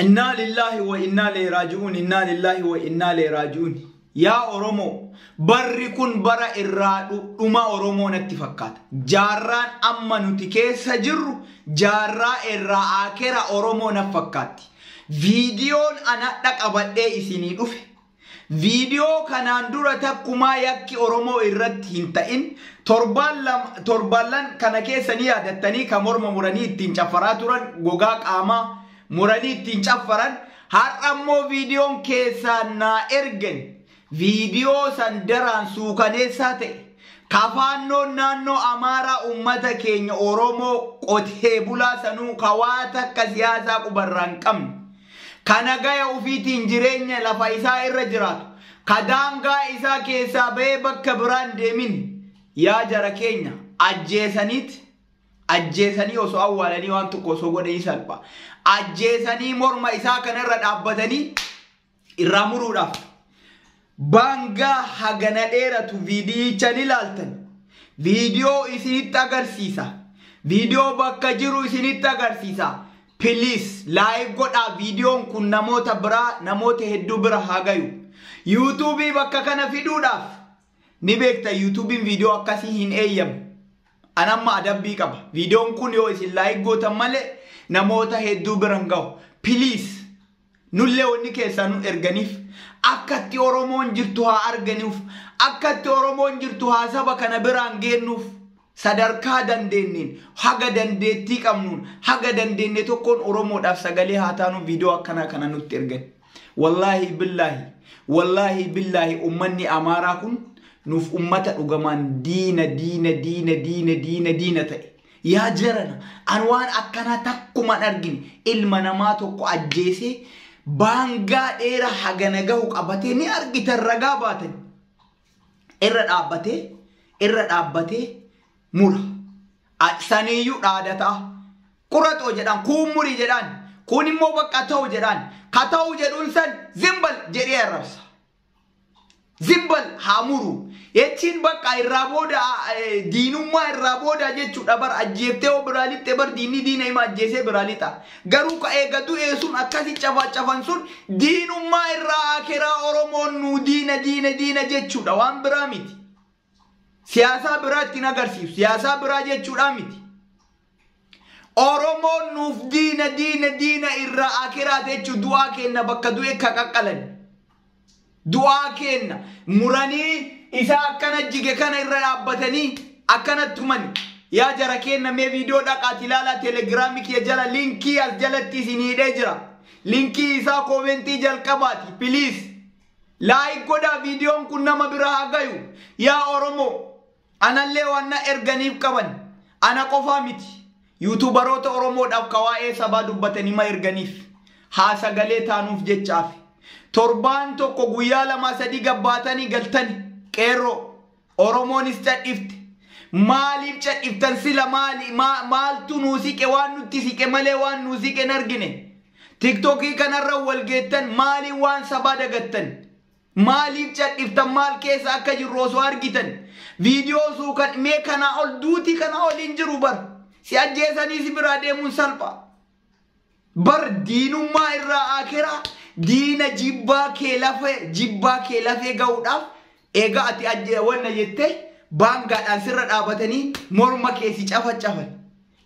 Innaa lillaahi wa innaa ilayhi raaji'uun. Innaa lillaahi wa innaa ilayhi raaji'uun. Yaa Oromoo, barri kun bara irraa dhuma Oromoo natti fakkaata. Jaarraan amma nuti keessa jirru jaarraa irraa akera Oromoo natti fakkaatti. Viidiyoon anadha qabadhee isinii dhufe. Viidiyoo kanaan dura takkumaa yakki Oromoo irratti hin ta'in torban kana keessa ni yaadattanii kan morma muranii ittiin caffaraa turan, gogaa qaamaa muranii ittiin caffaran. Har'a immoo viidiyoon keessaa naa ergan viidiyoo san daraan suukaneessaa ta'e kafaannoon naannoo Amaaraa uummata keenya Oromoo qotee bulaa sanuu kawaa takka siyaasaa qubarraa hin qabne, kana gaya ufiitiin jireenya lafa isaa irra jiraatu, ka daangaa isaa keessaa bahee bakka biraan deemin, yaa jara keenya, ajjeesaniit ajjeesanii osoo awwaalanii waan tokko osoo godhanii salpha. Ajjeesanii morma isaa kanarra dhaabbatanii irraa muruudhaaf. Baangaa hagana dheeratu viidiyicha ni ilaaltan. Viidiyoo isinitti agarsiisa. Viidiyoo bakka jiru isinitti agarsiisa. Please like godhaa, viidiyoon kun namoota biraa, namoota hedduu bira haa gayu. Yuutuubii bakka kana fiduudhaaf ni beekta, yuutuubiin viidiyoo akkasii hin eeyyamu. Anamma adabbii qaba. Viidiyoon kun yoo isin like gootan malee namoota hedduu bira hin gahu. Please, nullee wanni keessaa nu erganiif akkatti Oromoon jirtu haa arganiif, akkatti Oromoon jirtu haa saba kana biraan geennuuf, sadarkaa dandeenyeen, haga dandeettii qabnuun, haga dandeenye tokkoon Oromoodhaaf sagalee haa taanu viidiyoo akkanaa kana nutti ergan. Wallaahi billaahi, wallaahi billaahi, uummanni Amaaraa kun nuuf ummata dhugamaan diina, diina, diina, diina, diina, diina ta'e. Yaa jarana, an waan akkanaa takkumaan argine. Ilma namaa tokko ajjeesee baangaa dheeraa hagana gahu qabatee, ni argitan, ragaa baatan. Irra dhaabbatee, irra dhaabbatee mura. Saniiyyuu dhaadataa. Quraxoo jedhaan, kuun murii jedhaan, kun immoo bakka ta'u jedhaan, ka ta'u jedhuun san zimbal jedhee arrabsa. Zimbal haa muru. Jechiin bakka irraa booda diinummaa irraa booda jechuudha. Bar ajjeeftee yoo biraa lixxe, bar diinni diina hima ajjeesee biraa lixa. Garuu ka eega du'ee sun akkasi cafacafan sun diinummaa irraa akeraa Oromoon nuu diina, diina, diina jechuudha, waan biraa miti. Siyaasaa biraa ittiin agarsiisu. Siyaasaa biraa jechuudha miti. Oromoon nuuf diina, diina, diina irraa akeraa jechuun du'aa kenna bakka du'e ka qaqqalan. Du'aa kenna muranii isaa akkana jige kana irra dhaabbatanii akkana tuman. Yaa jara kenna, mee viidiyoo dhaqaati ilaalaa. Telegiraamii kiyya jala linkii as jalatti isin hidhee jira. Linkii isaa koomentii jalqabaati. Please like godhaa, viidiyoon kun nama bira haa gayu. Yaa Oromoo, anallee waan na erganiif qaban, ana qofaa miti. Yuutuubaroota Oromoodhaaf ka waa'ee sabaa dubbatanii ma erganiif haa sagalee taanuuf jechaaf. Torbaan tokko guyyaa 2 3 gabbaatanii galtani qeerroo, Oromoonis cadhifte. Maaliif cadhiftan sila? Maali maaltu nuu siqe? Waan nutti siqe malee waan nuu siqe hin argine. Tiktookii kanarra wal geettan, maaliif waan sabaa dagattan? Maaliif cadhiftan maal keessa akka jirru osoo argitan? Viidiyoo suukan mee kanaa ol duutii kanaa ol hin jiru bar. Si ajjeesanii si biraa deemuun salpha. Bar diinummaa irraa akeraa diina jibbaa kee lafee, jibbaa kee lafee ga'uudhaaf egaa ati ajje wanna jettee baangaadhaan sirra dhaabatanii morma kee si cafacafan.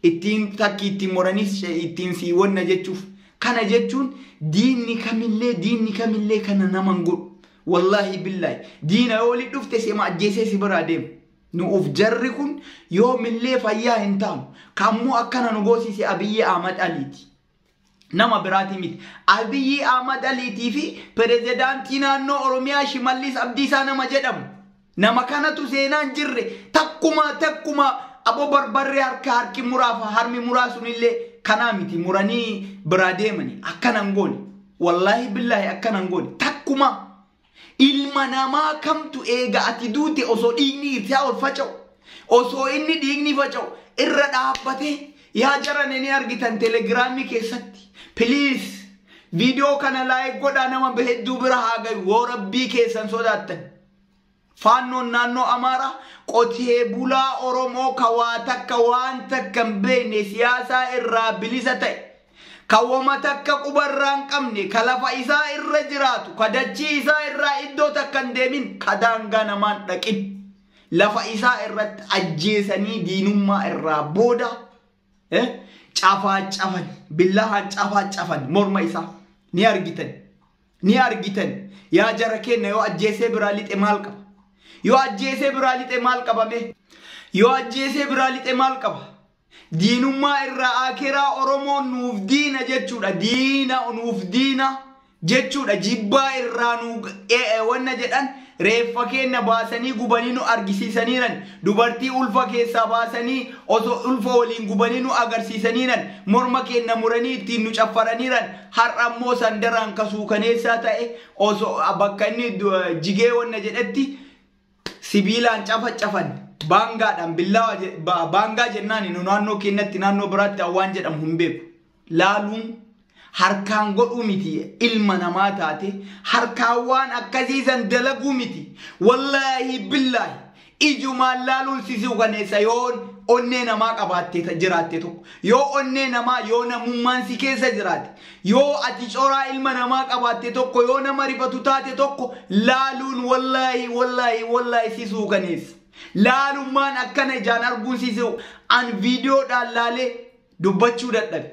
Ittiin takki ittiin muranii ittiin si wanna jechuuf. Kana jechuun diinni kamillee, diinni kamillee kana nama hin godhu. Wallaahi billaahi, diina yoo walitti dhufte sema ajjeesee si biraa deema. Nuuf jarri kun yoomillee fayyaa hin taanu. Kammoo akkana nu goosise Abiyyi Ahmad Aliiti. Nama biraati miti. Abiyyi Ahmad Aliitii fi pirezidaantii naannoo Oromiyaa Shimallis Abdiisaa nama jedhamu. Nama kanatu seenaan jirre takkuma takkuma aboo barbarree harka harki muraafa harmi muraa sunillee kanaa miti, muranii biraa deemani akkana hin goone. Wallaahi billaahi, akkana hin goone. Takkuma ilma namaa kamtu eega ati duute osoo dhiigni isaa ol faca'u, osoo inni dhiigni faca'u irra dhaabbatee? Yaa jarane, ni argitan telegiraamii keessatti. Please, viidiyoo kana like godhaa, nama hedduu bira haa gayu yoo rabbii keessan sodaattan. Faannoon naannoo Amaaraa qotee bulaa Oromoo ka waa takka waan takka hin beekne, siyaasaa irraa bilisa ta'e, Ka woma takka qubarraa hin qabne, ka lafa isaa irra jiraatu, ka dachii isaa irraa iddoo takka hin deemin, ka daangaa namaan dhaqin. Lafa isaa irratti ajjeesanii diinummaa irraa booda cafaacafan, billahaan cafaacafan morma isaa ni argitan. Ni argitan. Yaa jara keenya, yoo ajjeesee biraa lixe maal qaba? Yoo ajjeesee biraa lixe maal qabame? Yoo ajjeesee biraa lixe maal qaba? Diinummaa irraa akiraa Oromoon nuuf diina jechuudha. Diina nuuf diina jechuudha. Jibbaa irraa nu wanna jedhan, reeffa keenya baasanii gubanii nu argisiisaniiran. Dubartii ulfa keessaa baasanii osoo ulfa waliin gubanii nu agarsiisaniiran. Morma keenya muranii ittiin nu caffaraniiran. Har'a ammoo sandaraan kasuukaneessaa ta'e osoo bakka inni jigee wanna jedhetti sibiilaan cafacafan. Baangaadhaan billaa, baangaa jennaan nu naannoo keenyatti, naannoo biraatti waan jedhamu hin beeku. Laaluun harkaan godhuu miti, ilma namaa taate harkaan waan akkasiisan dalaguu miti. Wallaahi billaahi, ijumaan laaluun si suukaneessa yoo onnee namaa qabaattee jiraatte tokko. Yoo onnee namaa, yoo namummaan si keessa jiraate, yoo ati coraa ilma namaa qabaatte tokko, yoo nama rifatu taate tokko, laaluun wallaahi wallaahi wallaahi si suukaneessa. Laalummaan akkana ijaan arguun si an viidiyoodhaan laalee dubbachuu dadhabe.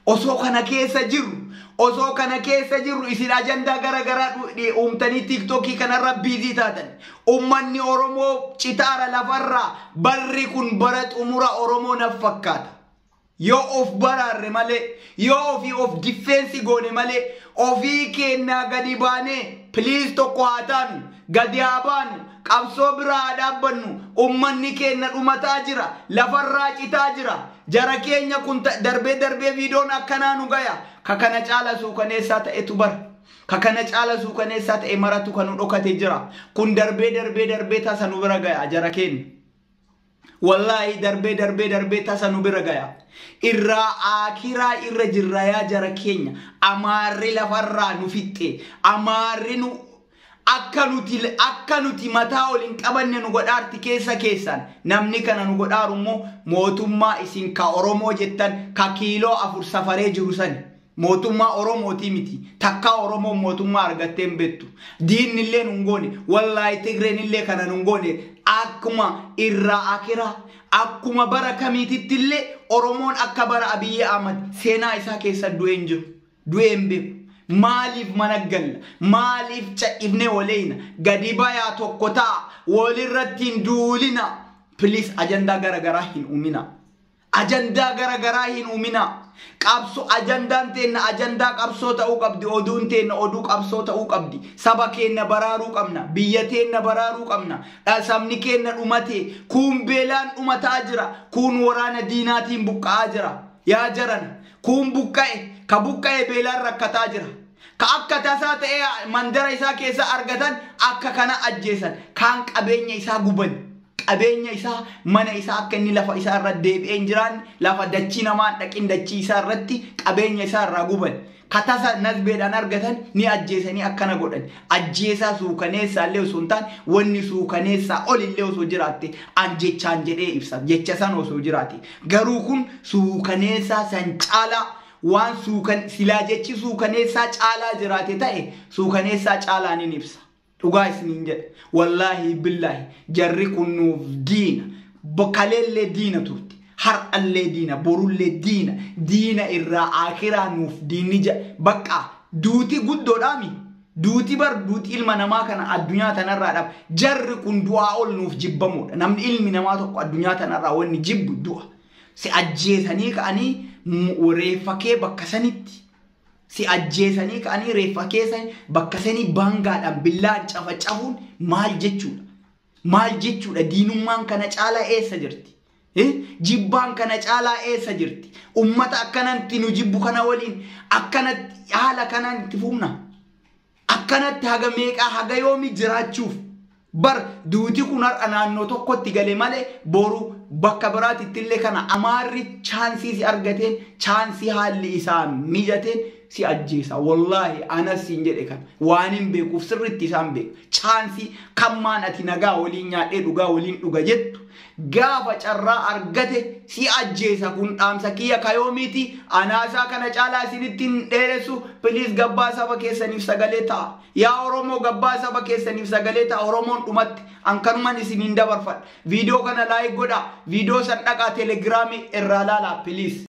Osoo kana keessa jirru, osoo kana keessa jirru, isin ajandaa gara garaa uumtanii TikTokii kanarra busy taatan. Ummanni Oromoo citaara lafarraa. Barri kun bara xumura Oromoo naf fakkaata. Yoo of baraarre malee, yoo ofii of defense goone malee, ofii keenyaa gadi baanee, please, tokko haa taanu, gadi haa baanu, qabsoo biraa haa dhaabbannu. Ummanni keenya dhumataa jira, lafarraa citaa jira. Jara keenya kun darbee darbee viidiyoon akkanaa nu gaya. Ka kana caala suukaneessaa ta'etu bara. Ka kana caala suukaneessaa ta'e maratu kan nu dhokate jira. Kun darbee darbee darbee tasa nu bira gaya, jara keenya. Wallaahi, darbee darbee darbee tasa nu bira gaya. Irraa akiraa irra jirra, yaa jara keenya. Amaarri lafarraa nu fixxe. Amaarri nu akka nuti mataa ol hin qabanne nu godhaarti keessa keessaan. Namni kana nu godhaaru immoo mootummaa isin ka Oromoo jettan, ka kiiloo 4 safaree jiru sani. Mootummaa Oromootii miti. Takkaa Oromoon mootummaa argattee hin beektu. Diinni illee nun goone. Wallaahi, Tigreen illee kana nun goone. Akkuma irraa akiraa, akkuma bara kamiititti illee, Oromoon akka bara Abiyyi Ahmad seenaa isaa keessa du'ee hin jiru. Du'ee hin beeku. Maaliif mana galla? Maaliif ca'ifnee waleeyna? Gadi bayaa, tokko ta'a. Walirratti hin duulina. Please, ajandaa gara garaa hin uumina. Ajandaa gara garaa hin uumina. Qabsoo, ajandaan teenna ajandaa qabsoo ta'uu qabdi. Oduun teenna oduu qabsoo ta'uu qabdi. Saba keenya baraaruu qabna. Biyya teenna baraaruu qabna. Sabni keenya dhumate. Kuun beelaan dhumataa jira. Kuun waraana diinaatiin buqqa'aa jira. Yaa jarana. Kuun buqqa'e. Ka buqqa'e beelaan rakkataa jira. Ka akka tasaa ta'ee mandara isaa keessa argatan akka kana ajjeesan. Kaan qabeenya isaa guban. Qabeenya isaa, mana isaa, akka inni lafa isaa irra deebi'ee hin jiraanne, lafa dachii namaan dhaqin, dachii isaa irratti qabeenya isaa irraa guban. Ka tasa nasbeedhaan argatan ni ajjeesanii akkana godhan. Ajjeesaa suukaneessaa illee osoo hin taane, wanni suukaneessaa ol illee osoo jiraatte, an jechaan jedhee ibsa. Jecha san osoo jiraate. Garuu kun suukaneessaa san caalaa waan suukan silaa jechi suukaneessaa caalaa jiraate ta'e, suukaneessaa caalaa nin ibsa. Dhugaa isiniin jedha. Wallaahi billaahi, jarri kun nuuf diina. Kaleellee diina turte. Har'allee diina. Borullee diina. Diina irraa akiraa nuuf diinni bakka duuti guddoodhaami. Duuti bar duuti ilma namaa kana addunyaa tanarraa dhab. Jarri kun du'aa ol nuuf jibbamuudha. Namni, ilmi namaa tokko addunyaa tanarraa wanni jibbu du'a. Si ajjeesanii ka'anii reeffa kee bakka sanitti, si ajjeesanii ka'anii reeffa keessa bakka sanii baangaadhaan billaan cafacafuun maal jechuudha? Maal jechuudha? Diinummaan kana caalaa eessa jirti? Jibbaan kana caalaa eessa jirti? Ummata akkanatti nu jibbu kana waliin akkanatti haala kanaan itti fufna. Akkanatti haga meeqaa, haga yoomi jiraachuuf? Bar duuti kun har'a naannoo tokkotti gale malee boru Bakka biraatitti illee kana Amaarri chance si argateen, chance haalli isaa mijateen si ajjeesa. Wallaahi anas siin jedhe, kana waan hin beekuuf sirriitti isaan beeku. Chance kammaan ati nagaa waliin nyaadhee dhugaa waliin dhuga jettu gaafa carraa argate si ajjeesa. Kun dhaamsa kiyya kayoomiiti. Anaasaa kana caalaa isinitti hin dheeressu. Please, gabbaa saba keessaniif sagalee ta'a. Yaa Oromoo, gabbaa saba keessaniif sagalee ta'a. Oromoon dhumatti ankanuman isiniin dabarfadha. Viidiyoo kana like godha. Viidiyoo san dhaqaa Telegiraamii irraa laalaa, please.